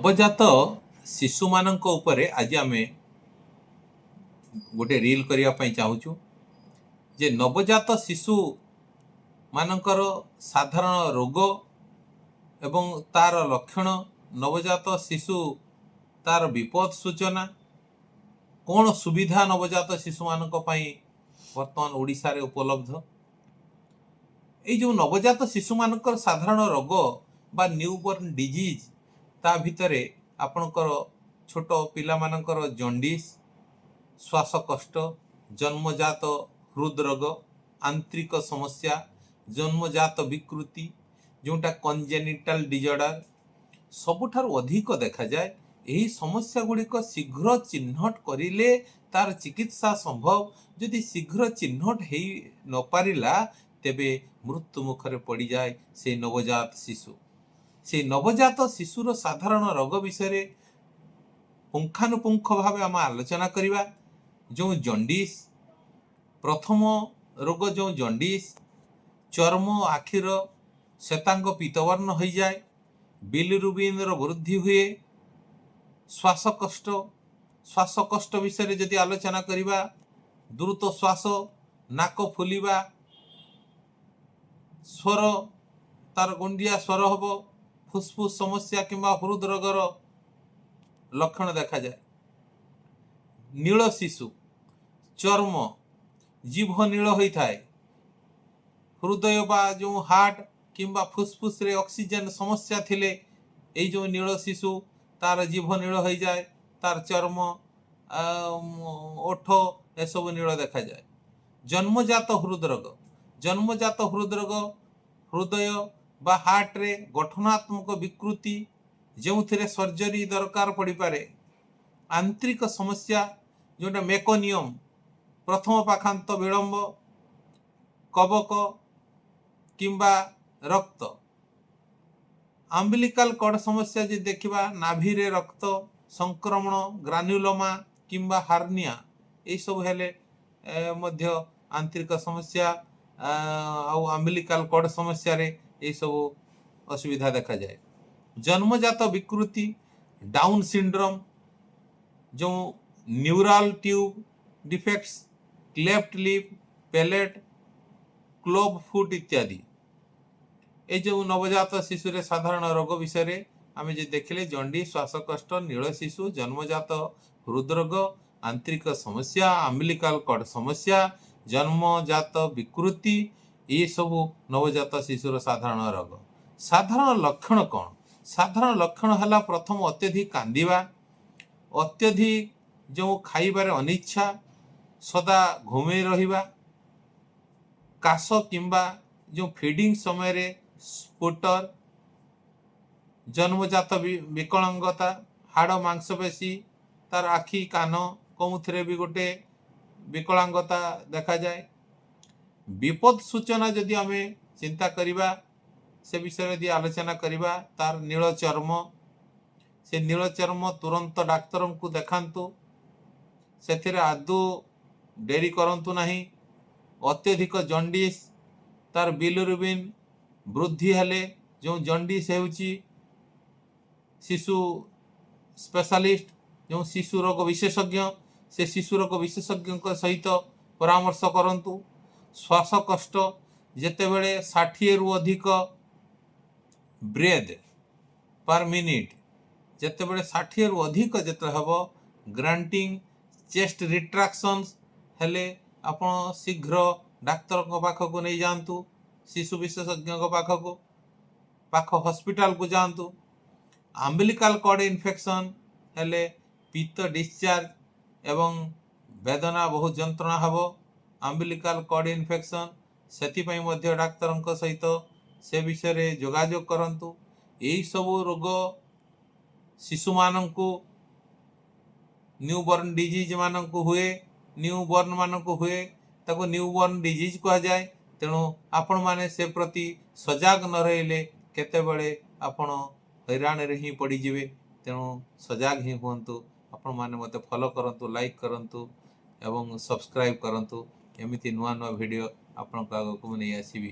ନବଜାତ ଶିଶୁମାନଙ୍କ ଉପରେ ଆଜି ଆମେ ଗୋଟେ ରିଲ୍ କରିବା ପାଇଁ ଚାହୁଁଛୁ ଯେ ନବଜାତ ଶିଶୁ ମାନଙ୍କର ସାଧାରଣ ରୋଗ ଏବଂ ତାର ଲକ୍ଷଣ, ନବଜାତ ଶିଶୁ ତାର ବିପଦ ସୂଚନା, କ'ଣ ସୁବିଧା ନବଜାତ ଶିଶୁମାନଙ୍କ ପାଇଁ ବର୍ତ୍ତମାନ ଓଡ଼ିଶାରେ ଉପଲବ୍ଧ। ଏଇ ଯେଉଁ ନବଜାତ ଶିଶୁମାନଙ୍କର ସାଧାରଣ ରୋଗ ବା ନ୍ୟୁବର୍ନ ଡିଜିଜ୍, ତା ଭିତରେ ଆପଣଙ୍କର ଛୋଟ ପିଲାମାନଙ୍କର ଜଣ୍ଡିସ୍, ଶ୍ୱାସକଷ୍ଟ, ଜନ୍ମଜାତ ହୃଦରୋଗ, ଆନ୍ତ୍ରିକ ସମସ୍ୟା, ଜନ୍ମଜାତ ବିକୃତି ଯେଉଁଟା କଞ୍ଜେନିଟାଲ ଡିଜର୍ଡର ସବୁଠାରୁ ଅଧିକ ଦେଖାଯାଏ। ଏହି ସମସ୍ୟା ଗୁଡ଼ିକ ଶୀଘ୍ର ଚିହ୍ନଟ କରିଲେ ତାର ଚିକିତ୍ସା ସମ୍ଭବ। ଯଦି ଶୀଘ୍ର ଚିହ୍ନଟ ହେଇ ନପାରିଲା, ତେବେ ମୃତ୍ୟୁ ମୁଖରେ ପଡ଼ିଯାଏ ସେଇ ନବଜାତ ଶିଶୁ। ସେଇ ନବଜାତ ଶିଶୁର ସାଧାରଣ ରୋଗ ବିଷୟରେ ପୁଙ୍ଖାନୁପୁଙ୍ଖ ଭାବେ ଆମେ ଆଲୋଚନା କରିବା। ଯେଉଁ ଜଣ୍ଡିସ୍, ପ୍ରଥମ ରୋଗ ଯେଉଁ ଜଣ୍ଡିସ୍, ଚର୍ମ ଆଖିର ଶ୍ଵେତାଙ୍ଗ ପୀତବର୍ଣ୍ଣ ହୋଇଯାଏ, ବିଲିରୁବିନର ବୃଦ୍ଧି ହୁଏ। ଶ୍ୱାସକଷ୍ଟ, ଶ୍ୱାସକଷ୍ଟ ବିଷୟରେ ଯଦି ଆଲୋଚନା କରିବା, ଦ୍ରୁତ ଶ୍ୱାସ, ନାକ ଫୁଲିବା, ସ୍ୱର ତାର ଗୁଣ୍ଡିଆ ସ୍ୱର ହେବ, ଫୁସଫୁସ ସମସ୍ୟା କିମ୍ବା ହୃଦରୋଗର ଲକ୍ଷଣ ଦେଖାଯାଏ। ନୀଳ ଶିଶୁ, ଚର୍ମ, ଜିଭ ନୀଳ ହୋଇଥାଏ। ହୃଦୟ ବା ଯେଉଁ ହାର୍ଟ କିମ୍ବା ଫୁସଫୁସରେ ଅକ୍ସିଜେନ ସମସ୍ୟା ଥିଲେ ଏଇ ଯେଉଁ ନୀଳ ଶିଶୁ, ତାର ଜିଭ ନୀଳ ହୋଇଯାଏ, ତାର ଚର୍ମ, ଓଠ ଏସବୁ ନୀଳ ଦେଖାଯାଏ। ଜନ୍ମଜାତ ହୃଦରୋଗ, ଜନ୍ମଜାତ ହୃଦରୋଗ ହୃଦୟ ବା ହାର୍ଟରେ ଗଠନାତ୍ମକ ବିକୃତି, ଯେଉଁଥିରେ ସର୍ଜରୀ ଦରକାର ପଡ଼ିପାରେ। ଆନ୍ତ୍ରିକ ସମସ୍ୟା ଯେଉଁଟା ମେକୋନିୟମ, ପ୍ରଥମ ପାଖାନ୍ତ ବିଳମ୍ବ, କବକ କିମ୍ବା ରକ୍ତ। ଆମ୍ବିଲିକାଲ କର୍ଡ ସମସ୍ୟା ଯଦି ଦେଖିବା, ନାଭିରେ ରକ୍ତ ସଂକ୍ରମଣ, ଗ୍ରାନ୍ୟୁଲୋମା କିମ୍ବା ହାର୍ନିଆ, ଏଇସବୁ ହେଲେ ମଧ୍ୟ ଆନ୍ତରିକ ସମସ୍ୟା ଆଉ ଆମ୍ବିଲିକାଲ କର୍ଡ ସମସ୍ୟାରେ ଏଇସବୁ ଅସୁବିଧା ଦେଖାଯାଏ। ଜନ୍ମଜାତ ବିକୃତି, ଡାଉନ୍ ସିଣ୍ଡ୍ରୋମ, ଯେଉଁ neural tube defects, cleft lip, palate, club foot ଇତ୍ୟାଦି। ଏଇ ଯେଉଁ ନବଜାତ ଶିଶୁରେ ସାଧାରଣ ରୋଗ ବିଷୟରେ ଆମେ ଯଦି ଦେଖିଲେ, ଜଣ୍ଡିସ୍, ଶ୍ୱାସକଷ୍ଟ, ନୀଳ ଶିଶୁ, ଜନ୍ମଜାତ ହୃଦରୋଗ, ଆନ୍ତରିକ ସମସ୍ୟା, ଆମ୍ବିଲିକାଲ କର୍ଡ ସମସ୍ୟା, ଜନ୍ମଜାତ ବିକୃତି, ଏସବୁ ନବଜାତ ଶିଶୁର ସାଧାରଣ ରୋଗ। ସାଧାରଣ ଲକ୍ଷଣ କ'ଣ? ସାଧାରଣ ଲକ୍ଷଣ ହେଲା, ପ୍ରଥମ ଅତ୍ୟଧିକ କାନ୍ଦିବା, ଅତ୍ୟଧିକ ଯେଉଁ ଖାଇବାରେ ଅନିଚ୍ଛା, ସଦା ଘୁମେଇ ରହିବା, କାଶ କିମ୍ବା ଯେଉଁ ଫିଡିଂ ସମୟରେ ସ୍ପୁଟର, ଜନ୍ମଜାତ ବିକଳାଙ୍ଗତା, ହାଡ଼ ମାଂସପେଶୀ, ତାର ଆଖି, କାନ କେଉଁଥିରେ ବି ଗୋଟେ ବିକଳାଙ୍ଗତା ଦେଖାଯାଏ। ବିପଦ ସୂଚନା ଯଦି ଆମେ ଚିନ୍ତା କରିବା, ସେ ବିଷୟରେ ଯଦି ଆଲୋଚନା କରିବା, ତାର ନୀଳ ଚର୍ମ, ସେ ନୀଳ ଚର୍ମ ତୁରନ୍ତ ଡାକ୍ତରଙ୍କୁ ଦେଖାନ୍ତୁ, ସେଥିରେ ଆଦୌ ଡେରି କରନ୍ତୁ ନାହିଁ। ଅତ୍ୟଧିକ ଜଣ୍ଡିସ୍, ତାର ବିଲିରୁବିନ୍ ବୃଦ୍ଧି ହେଲେ ଯେଉଁ ଜଣ୍ଡିସ୍ ହେଉଛି, ଶିଶୁ ସ୍ପେଶାଲିଷ୍ଟ, ଯେଉଁ ଶିଶୁ ରୋଗ ବିଶେଷଜ୍ଞ, ସେ ଶିଶୁ ରୋଗ ବିଶେଷଜ୍ଞଙ୍କ ସହିତ ପରାମର୍ଶ କରନ୍ତୁ। ଶ୍ୱାସକଷ୍ଟ ଯେତେବେଳେ 60ରୁ ଅଧିକ ବ୍ରେଥ୍ ପର୍ ମିନିଟ୍, ଯେତେବେଳେ 60ରୁ ଅଧିକ ଯେତେବେଳେ ହେବ, ଗ୍ରାଣ୍ଟିଂ, ଚେଷ୍ଟ ରିଟ୍ରାକ୍ସନ୍ସ ହେଲେ ଆପଣ ଶୀଘ୍ର ଡାକ୍ତରଙ୍କ ପାଖକୁ ନେଇଯାଆନ୍ତୁ, ଶିଶୁ ବିଶେଷଜ୍ଞଙ୍କ ପାଖକୁ, ପାଖ ହସ୍ପିଟାଲକୁ ଯାଆନ୍ତୁ। ଆମ୍ବିଲିକାଲ କର୍ଡ ଇନଫେକ୍ସନ୍ ହେଲେ ପିତ୍ତ ଡିସଚାର୍ଜ ଏବଂ ବେଦନା, ବହୁତ ଯନ୍ତ୍ରଣା ହେବ ଆମ୍ବିଲିକାଲ କର୍ଡ ଇନଫେକ୍ସନ୍। ସେଥିପାଇଁ ମଧ୍ୟ ଡାକ୍ତରଙ୍କ ସହିତ ସେ ବିଷୟରେ ଯୋଗାଯୋଗ କରନ୍ତୁ। ଏଇସବୁ ରୋଗ ଶିଶୁମାନଙ୍କୁ, ନ୍ୟୁବର୍ନ ଡିଜିଜ୍ ମାନଙ୍କୁ ହୁଏ, ନ୍ୟୁବର୍ନ ମାନଙ୍କୁ ହୁଏ, ତାକୁ ନ୍ୟୁବର୍ନ ଡିଜିଜ୍ କୁହାଯାଏ। ତେଣୁ ଆପଣମାନେ ସେ ପ୍ରତି ସଜାଗ ନ ରହିଲେ କେତେବେଳେ ଆପଣ ହଇରାଣରେ ହିଁ ପଡ଼ିଯିବେ। ତେଣୁ ସଜାଗ ହିଁ ହୁଅନ୍ତୁ। ଆପଣମାନେ ମୋତେ ଫଲୋ କରନ୍ତୁ, ଲାଇକ୍ କରନ୍ତୁ ଏବଂ ସବସ୍କ୍ରାଇବ୍ କରନ୍ତୁ। ଏମିତି ନୂଆ ନୂଆ ଭିଡ଼ିଓ ଆପଣଙ୍କ ଆଗକୁ ମୁଁ ନେଇ ଆସିବି।